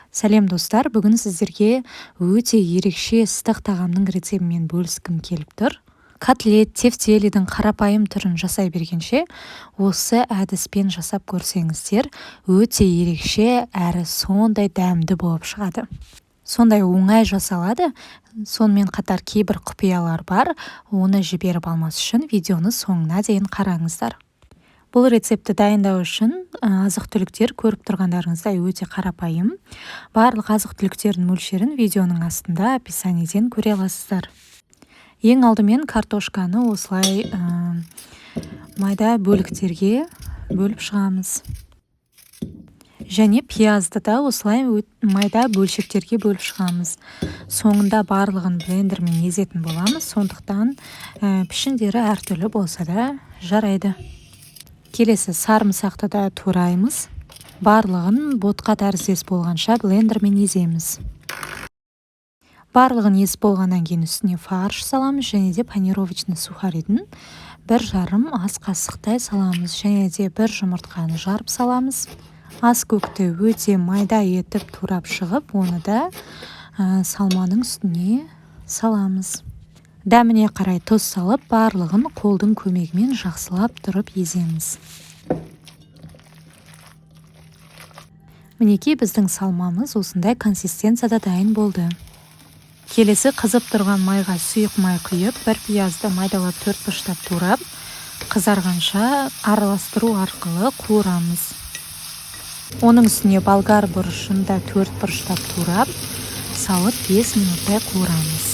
Сәлем, достар! Бүгін сіздерге өте ерекше ыстық тағамның рецептімен бөліскім келіп тұр. Котлет, тефтелидің қарапайым түрін жасай бергенше, осы әдіспен жасап көрсеңіздер, өте ерекше әрі сондай дәмді болып шығады. Сондай оңай жасалады. Сонымен қатар кейбір құпиялар бар. Оны жіберіп алмас үшін видеоны соңына дейін қараңыздар. Бұл рецептті дайындау үшін азық-түліктер көріп тұрғандарыңыздай өте қарапайым. Барлық азық-түліктердің мөлшерін видеоның астында описаниеден көре аласыздар. Ең алдымен картошканы осылай майда бөліктерге бөліп шығамыз. Және пиязды да осылай майда бөлшектерге бөліп шығамыз. Соңында барлығын блендермен езетін боламыз, сондықтан пішіндері әртүрлі болса да жарайды. Келесі сарымсақты да тураймыз. Барлығын ботқа тәріздес болғанша блендермен еземіз. Барлығын езіп болғаннан кейін үстіне фарш саламыз және де панировочный сухаридің 1,5 ас қасықтай саламыз және де бір жұмыртқаны жарып саламыз. Ас көкті өте майда етіп турап шығып, оны да салманың үстіне саламыз. Дәміне қарай тұз салып, барлығын қолдың көмегімен жақсылап тұрып еземіз. Мінекей, біздің салмамыз осындай консистенцияда дайын болды. Келесі қызып тұрған майға сұйық май құйып, бір пиязды майдалап төрт бұрыштап турап, қызарғанша араластыру арқылы қуырамыз. Оның үстіне болгар бұрышын да төрт бұрыштап турап, салып 5 минуттай қуырамыз.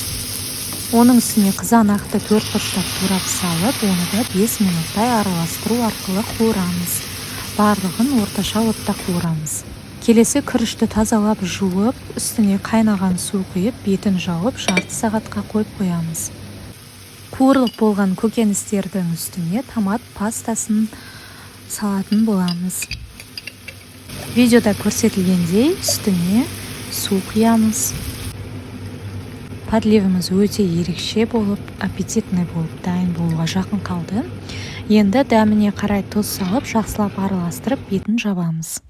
Оның үстіне қызанақты төрт бұрыштап турап салып, оны да 5 минуттай араластыру арқылы қуырамыз. Барлығын орташа отта қуырамыз. Келесі күрішті тазалап жуып, үстіне қайнаған су құйып, бетін жауып, жарты сағатқа қойып қоямыз. Қуырылып болған көкөністердің үстіне томат пастасын салатын боламыз. Видеода көрсетілгендей үстіне су құямыз. Подливіміз өте ерекше болып, аппетитный болып дайын болуға жақын қалды. Енді дәміне қарай тұз салып, жақсылап араластырып, бетін жабамыз.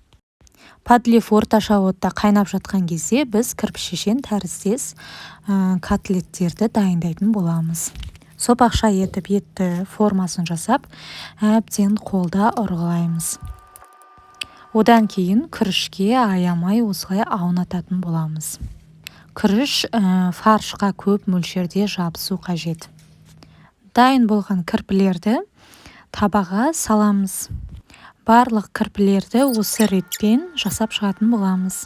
Подлив орташа отта қайнап жатқан кезде біз кірпішешен тәріздес котлеттерді дайындайтын боламыз. Сопақша етіп етті формасын жасап, әбден қолда ұрғылаймыз. Одан кейін күрішке аямай осылай аунататын боламыз. Күріш фаршқа көп мөлшерде жабысу қажет. Дайын болған кірпілерді табаға саламыз. Барлық кірпілерді осы ретпен жасап шығатын боламыз.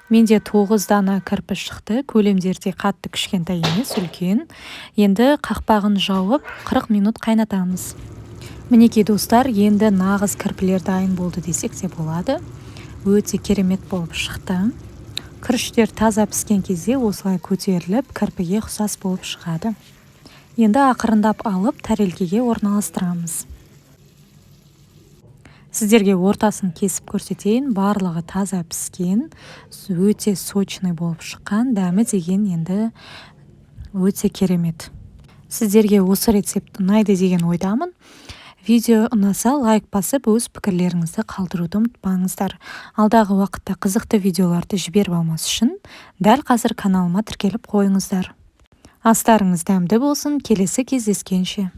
Менде 9 дана кірпі шықты. Көлемдері де қатты кішкентай емес, үлкен. Енді қақпағын жауып, 40 минут қайнатамыз. Мінекей, достар, енді нағыз кірпілер дайын болды десек те болады. Өте керемет болып шықты. Күріштер таза піскен кезде осылай көтеріліп, кірпіге ұқсас болып шығады. Енді ақырындап алып, тәрелкеге орналастырамыз. Сіздерге ортасын кесіп көрсетейін. Барлығы таза піскен, өте сочный болып шыққан. Дәмі деген енді өте керемет. Сіздерге осы рецепт ұнайды деген ойдамын. Видео ұнаса, лайк басып, өз пікірлеріңізді қалдыруды ұмытпаңыздар. Алдағы уақытта қызықты видеоларды жіберіп алмас үшін дәл қазір каналыма тіркеліп қойыңыздар. Астарыңыз дәмді болсын, келесі кездескенше.